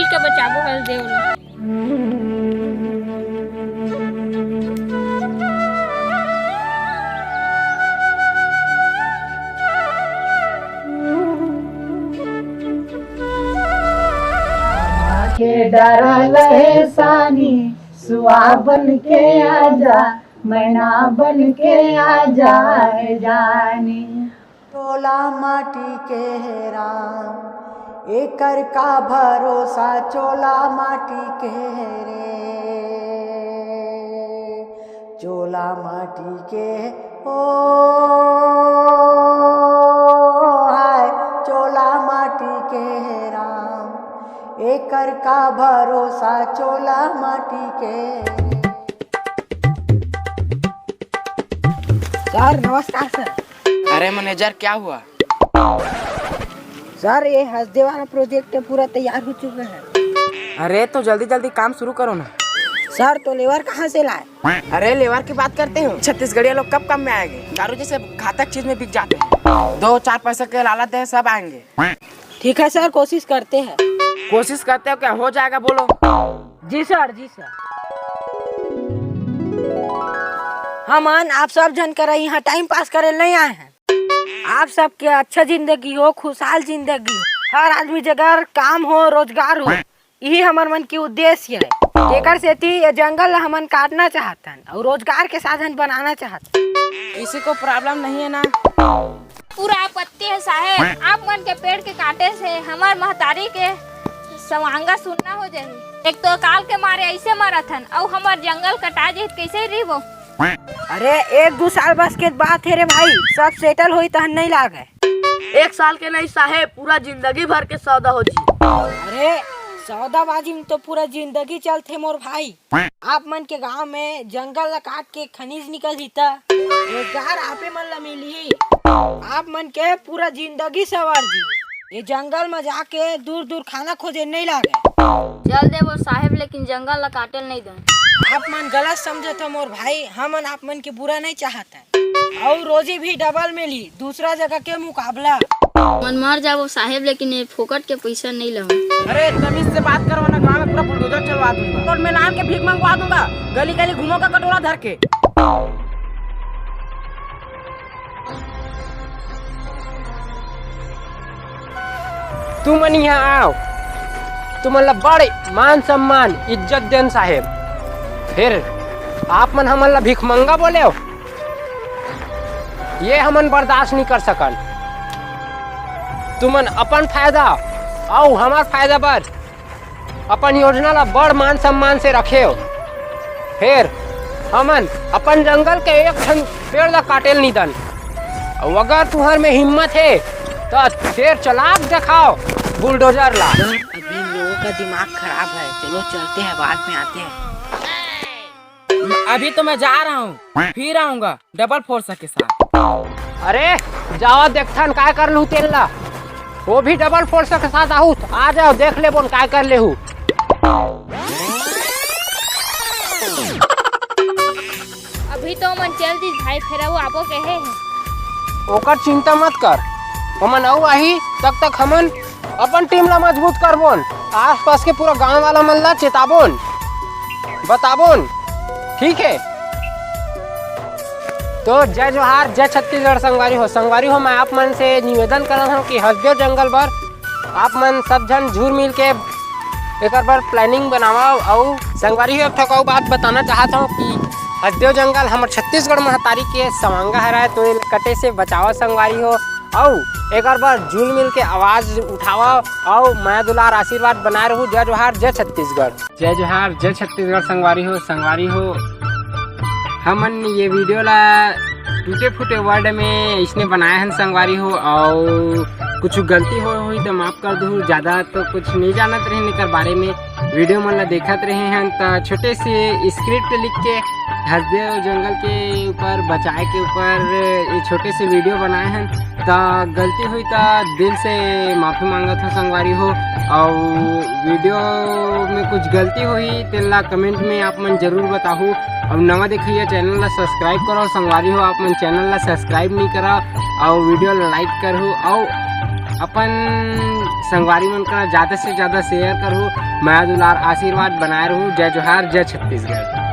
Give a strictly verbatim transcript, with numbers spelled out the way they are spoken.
के बचाबो हसदेव ला। के डरा लहे सानी, सुआ बन के आजा, मैना बन के आजा, ए जानी। चोला माटी के हे राम, एकर का भरोसा, चोला माटी के हे रे, चोला माटी के हे, ओ हाय, चोला माटी के हे राम, एकर का भरोसा, चोला माटी के हे। सर, नमस्कार सर। अरे मैनेजर, क्या हुआ? सर, ये हसदेव वाला प्रोजेक्ट पूरा तैयार हो चुका है। अरे, तो जल्दी जल्दी काम शुरू करो ना। सर, तो लेबर कहाँ से लाए? अरे, लेबर की बात करते हो? छत्तीसगढ़िया लोग कब काम में आएंगे? दारू जैसे घातक चीज में बिक जाते हैं। दो चार पैसे के लालच दे, सब आएंगे। ठीक है सर, कोशिश करते हैं। कोशिश करते हो क्या? हो जाएगा, बोलो। जी सर, जी सर। हमन आप सब झन करा यहाँ टाइम पास करे नहीं आए हैं। आप सबके अच्छा जिंदगी हो, खुशहाल जिंदगी हो, हर आदमी जगह काम हो, रोजगार हो, यही हमर मन के उद्देश्य है। एकर सेती ये जंगल ला हमन काटना चाहतन और रोजगार के साधन बनाना चाहतन। किसी को प्रॉब्लम नहीं है ना? पूरा आपत्ति है साहेब, आप मन के पेड़ के काटे से हमर महतारी के सवांगा सुन्ना हो जाही। एक तो अकाल के मारे ऐसे मरत हन, अउ हमर जंगल कटा जाही त कैसे रहिबो? अरे, एक दू साल बस के बात है रे भाई, सब सेटल होई तहन नहीं लागे। एक साल के नहीं साहेब, पूरा जिंदगी भर के सौदा हो जी। अरे, सौदाबाजी में तो पूरा जिंदगी चलथे मोर भाई। आप मन के गांव में जंगल ला काट के खनिज निकलही त रोजगार आपे मन ला मिलही। आप मन के पूरा जिंदगी सवर जी। ये जंगल में जाके दूर दूर खाना खोजे नहीं लागे। चल देबो साहेब, लेकिन जंगल ला काटे ल नहीं दन। आप मन गलत समझत हो मोर भाई, हमन आप मन के बुरा नहीं चाहत है। अउ रोजी भी डबल मिली, दूसरा जगह के मुकाबला। मन मर जाबो साहेब, लेकिन ये फोकट के पैसा नहीं लहूं। अरे, तमीज से बात करो ना, गांव में पूरा बुलडोजर चलवा दूंगा और मैं नाम के भीख मंगवा दूंगा, गली गली घूमोगा कटोरा धर के। तुमन यहाँ आओ, तुमन ला बड़े मान सम्मान इज्जत देन साहेब, फिर आप मन हमन ला भिखमंगा बोलेव? ये हमन बर्दाश्त नहीं कर सकन। तुमन अपन फायदा अउ हमर फायदा बर अपन योजना ला बड़ मान सम्मान से रखेव, फेर हमन अपन जंगल के एक ठन पेड़ ला काटे ल नी दन। अउ अगर तुहर में हिम्मत हे, त फेर चला के देखाव बुलडोजर ला। अभी इन लोगों का दिमाग खराब है, चलो चलते हैं, बाद में आते हैं। अभी तो मैं जा रहा हूँ, फिर आऊंगा डबल फोर्स के साथ। अरे, जावा देखथन काय कर लू तेन ला। वो भी डबल फोर्स के साथ आहू, आ जाओ, देख लेबोन काय कर लेहू। अभी तो मन चल दिस भाई, फेर अउ आबो कहे हे। ओकर चिंता मत कर, ओमन अउ आही, तब तक हमन अपन टीम ला मजबूत करबोन, आसपास के पूरा गांव वाला मन ला चेताबोन, बताबोन, ठीक है? तो जय जोहार, जय छत्तीसगढ़ संगवारी हो। संगवारी हो, मैं आप मन से निवेदन करत हूँ कि हसदेव जंगल बर आप मन सब झन झूर मिल के एकर बर प्लानिंग बनावा। अउ संगवारी हो, एक ठो अउ बात बताना चाहत हूँ कि हसदेव जंगल हमर छत्तीसगढ़ महतारी के सवांगा हरय, तो ये कटे से बचावा संगवारी हो। अउ एकर बर जुल मिल के आवाज उठावा अउ मया दुलार आशीर्वाद बनाए रहू। जय जोहार, जय छत्तीसगढ़। जय जोहार, जय छत्तीसगढ़ संगवारी हो। संगवारी हो, हमन ये वीडियो ला टूटे फूटे वर्ड में इसने बनाए हन संगवारी हो, अउ कुछ गलती हो हुई तो माफ कर दू। ज्यादा तो कुछ नहीं जानत रहे एकर बारे में, वीडियो मन ला देखत रहे हन त छोटे से स्क्रिप्ट लिख के हसदेव जंगल के ऊपर बचाए के ऊपर ये छोटे से वीडियो बनाए हन। त गलती हुई त दिल से माफी मांगत हो संगवारी हो, अउ वीडियो में कुछ गलती हुई तेन ला कमेंट में आप मन जरूर बताहू। अउ नवा देखइया चैनल ला सब्सक्राइब करो संगवारी हो, आप मन चैनल ला सब्सक्राइब नहीं करा अउ वीडियो ला लाइक करहू अउ अपन संगवारी मन करा ज्यादा से ज्यादा share करहू। मया दुलार आशीर्वाद बनाए रहू। जय जोहार, जय छत्तीसगढ़।